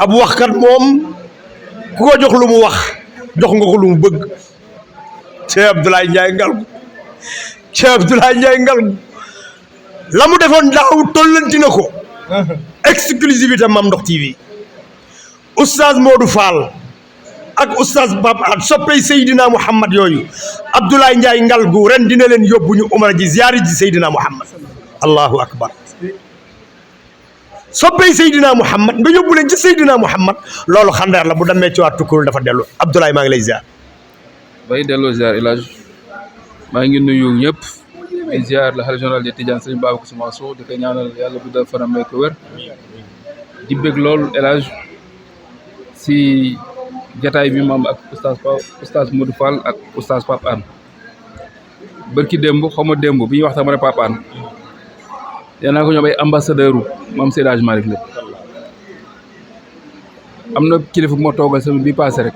ab waxkat moom ku ko jox lu mu wax jox nga ko lu mu bëgg Cheikh Abdoulaye Ndiaye Ngalgou Cheikh Abdoulaye Ndiaye Ngalgou la mu defoon daaw tollanti na ko exclusivité Mame Ndokh TV oustaz Modou Fall ak oustaz Pape An soppey Seydina Mouhamad yooyu Abdoulaye Ndiaye Ngalgou ren dina leen yóbbu ñu umra ji ziyaari ji Seydina Mouhamad allahu akbar soppey Seydina Mouhamad nga yóbbu leen ci Seydina Mouhamad loolu xandeer la bu demee ci waat tukkul dafa dellu Abdoulaye maa ngi lay ziar. bay delloo ziar El Hadj maa ngi nuyu ñëpp di ziar la xalifa général des Tidianes Serigne Babacar Sy Mansour di ko ñaanal yàlla bu dal fanam may ko wér di bëgg lool El Hadj si jataay bi maam ak oustaz Modou Fall ak oustaz Pape An bërki démb xaw ma démb bi ñuy waxtaan ma ne Pape An yaa naa ko ñoom ay ambassadeur u maam Seydi Hadji Malick la am na kilifa bu ma toogal semaine bi passé rek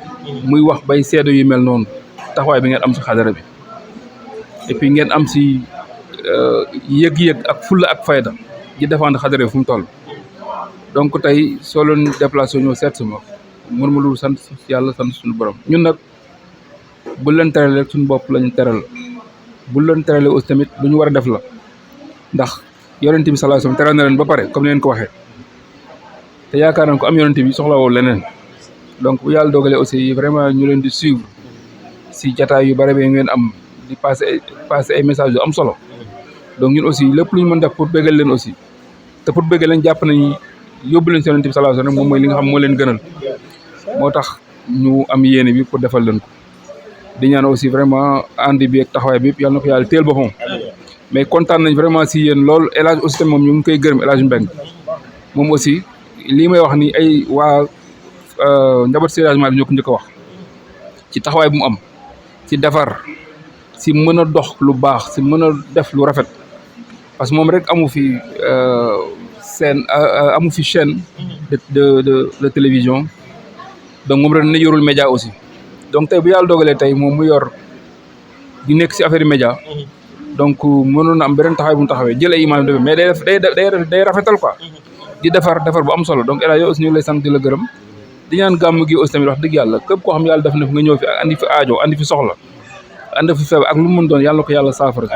muy wax bay seedo yu mel noonu taxawaay bi ngeen am si xadara bi et puis ngeen am si yëg-yëg ak fulla ak fayda di défendre xadara bi fu mu toll donc tey soo leen déplacé ñëw seet si ma mën ma lu sant yàlla sant suñu borom ñun nag bu leen terale rek suñu bopp lañu teral bu leen terale aussi tamit lu ñu war a def la ndax yonent bi sallallahu alayhi wasallam teral na leen ba pare comme ni leen ko waxee te yaakaar nañ ko am yonent bi soxla woo leneen donc bu yàlla dogalee aussi vraiment ñu leen di suivre si jataay yu bare bi ngeen am di passer ay messages yu am solo donc ñun aussi lépp lu ñu mën def pour béggal leen aussi te pour béggal leen jàpp nañu yóbbu leen si yonent bi sallallahu alayhi wasallam moom mooy li nga xam moo leen gënal moo tax ñu am yéene bi pour defal leen ko di ñaan aussi vraiment ànd bi ak taxawaay bi yàlla na ko yàlla teel boppam mais kontaan nañ vraiment si yéen lool El Hadj aussi tamit moom ñu ngi koy gërëm El Hadj Mbeng moom aussi lii may wax ni ay waa njaboot Seydi Hadji Malick ñoo ko njëkk a wax ci taxawaay bu mu am ci defar si mën a dox lu baax si mën a def lu rafet parce que moom rek amu fi amu fi chaîne de télévision donc moom rek na yorul média aussi donc tey bu yàlla dogalee tey moom mu yor di nekk si affaire média donc mënoon na am beneen taxawaay bu mu taxawee jël ay image yu mais day rafetal quoi di defar bu am solo donc El Hadj yow aussi ñu ngi lay sant di la gërëm di ñaan gàmm gi aussi tamit wax dëgg yàlla képp koo xam yàlla def na fi nga ñëw fi andi fi aajo andi fi soxla andi fi feebar ak lu mu mën doon yàlla na ko yàlla saafara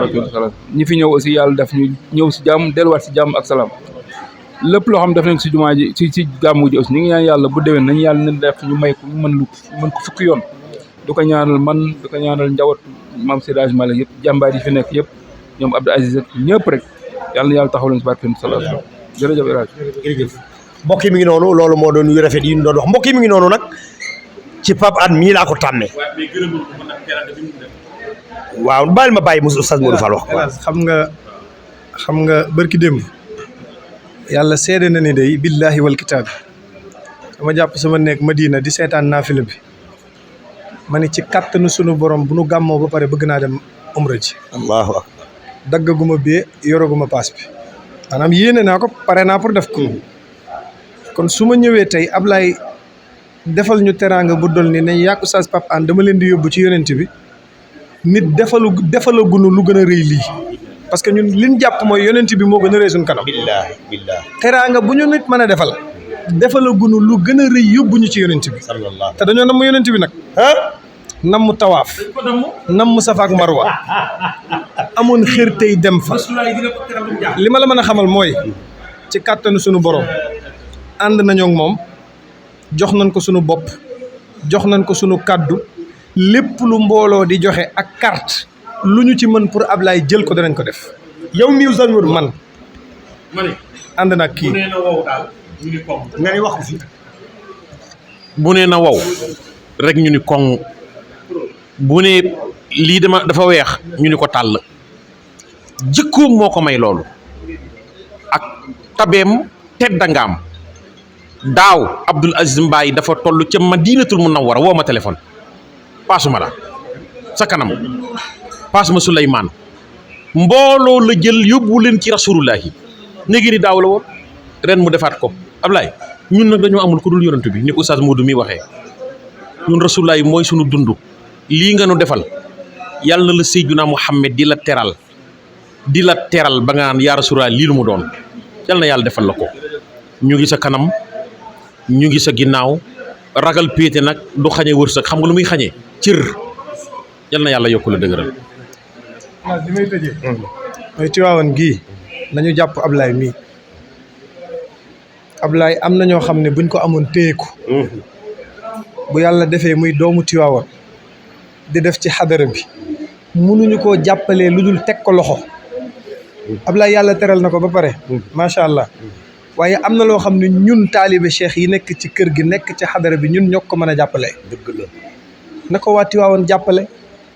ñi fi ñëw aussi yàlla def ñu ñëw si jàmm delluwaat si jàmm ak salaam lépp loo xam def nañ si jumaa ji ci gàmmu ji aussi ñu ngi ñaan yàlla bu déwén nañu yàlla na def ñu may ko ñu mën ko fukki yoon du ko ñaanal man du ko ñaanal njawat maam Seydi Hadji Malick yëpp jàmbaar yi fi nekk yëpp ñoom Abdou Aziz ñëpp rek yàlla na yàlla taxaw leen si barke sallallahu alayhi wasallam jërëjëf El Hadj jërëjëf mbokk yi mi ngi noonu loolu moo doon yu rafet yi ñu doon wax mbokk yi mi ngi noonu nag ci Pape An mii laa ko tànnee waaw bàyyil ma bàyyi Moussa Oustaz Modou Fall wax ko xam nga bërki démb yàlla seede na ni day billahi wal kitaabi dama jàpp sama nekk Madina di seetaan naafila bi ma ne ci kattanu sunu borom bu nu gàmmoo ba pare bëgg naa dem umra ji allahu akbar daggaguma bee yoraguma paas bi maanaam yéene naa ko pare naa pour def ko kon su ma ñëwee tey Ablaye defal ñu teraanga bu dol ni nañ yàgg Oustaz Pape An dama leen di yóbbu ci yonent bi nit defalagunu lu gën a rëy lii parce que ñun liñ jàpp mooy yonent bi moo gën a rëy suñ kanam billahi teraanga bu ñu nit mën a defalagunu lu gën a rëy yóbbu ñu ci yonent bi te dañoo namm yonent bi nag namm tawaaf namm Safa ak Marwa amoon xër tey dem fa li ma la mën a xamal mooy ci kàttanu sunu borom ànd nañoo ak moom jox nañ ko sunu bopp jox nañ ko sunu kàddu lépp lu mbooloo di joxe ak carte lu ñu ci mën pour Ablaye jël ko danañ ko def yow mii Oustaz Modou man ànd na kii nga ni wax ko fi bu nee na wow rek ñu ni koŋ bu ne lii dafa weex ñu ni ko tàll jikkoom moo ko may loolu ak tabeem teddangaam daaw Abdoul Aziz Mbaye dafa toll ca Madinatul Munawwara woo ma téléphone paasuma la sa kanam paasuma Souleymane mbooloo la jël yóbbu leen ci rasulullahi néegi ni daaw la woon ren mu defaat ko Ablaye ñun nag dañoo amul ku dul yonent bi ni ko Oustaz Modou mi waxee ñun rasulullahi mooy sunu dund lii nga nu defal yàlla na la Seydina Muhammad di la teral ba nga naan yaa rasulullahi lii lu mu doon yàlla na yàlla defal la ko ñu ngi sa kanam ñu ngi sa ginnaaw ragal péete nag du xañe wërsëg xam nga lu muy xañee cër yal na yàlla yokku la dëgëral. waaw li may tëjee. mooy Tiwaawan gii nañu jàpp Ablaye mii Ablaye am na ñoo xam ne buñ ko amoon téye ko bu yàlla defee muy doomu Tiwaawan di def ci xadara bi mënuñu koo jàppalee lu dul teg ko loxo Ablaye yàlla teral na ko ba pare macha allah waaye am na loo xam ne ñun taalibe cheikh yi nekk ci kër gi nekk ci xadara bi ñun ñoo ko mën a jàppale. dëgg la na ko waa Tiwaawan jàppale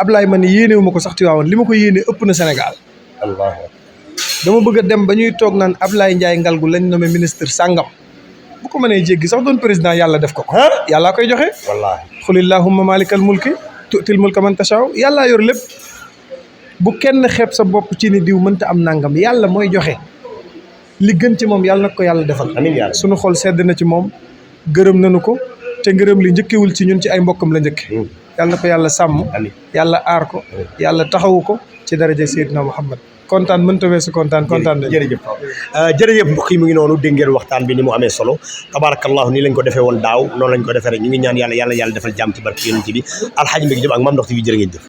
Ablaye man yéenewu ma ko sax Tiwaawan li ma ko yéene ëpp na Sénégal. allah dama bëgg a dem ba ñuy toog naan Ablaye Ndiaye Ngalgou lañ nommé ministre sàngam bu ko mënee jéggi sax doon président yàlla def ko yàllaa koy joxe. wallaahi xulillahumma malikal mulki tu'til mulka man tashaw yàllaa yor lépp bu kenn xeeb sa bopp ci ni diw mënta am nangam yàlla mooy joxe li gën ci moom yàlla na ko yàlla defal. amiin yàlla sunu xol sedd na ci moom gërëm nañu ko te ngërëm li njëkkewul ci ñun ci ay mbokkam la njëkke yàlla na ko yàlla sàmm yàlla aar ko yàlla taxawu ko ci daraja Seydina Muhammad kontaan mënta weesu kontaan nañ. jërëjëf mbokk yi mu ngi noonu dégg ngeen waxtaan bi ni mu amee solo tabarakallahu nii lañ ko defee woon daaw noonu lañ ko defee rek ñu ngi ñaan yàlla yàlla defal jàmm ci barke yonent bi Alxaaji Mbégi Jóob ak Mame Ndokh TV jërë ngeen jëf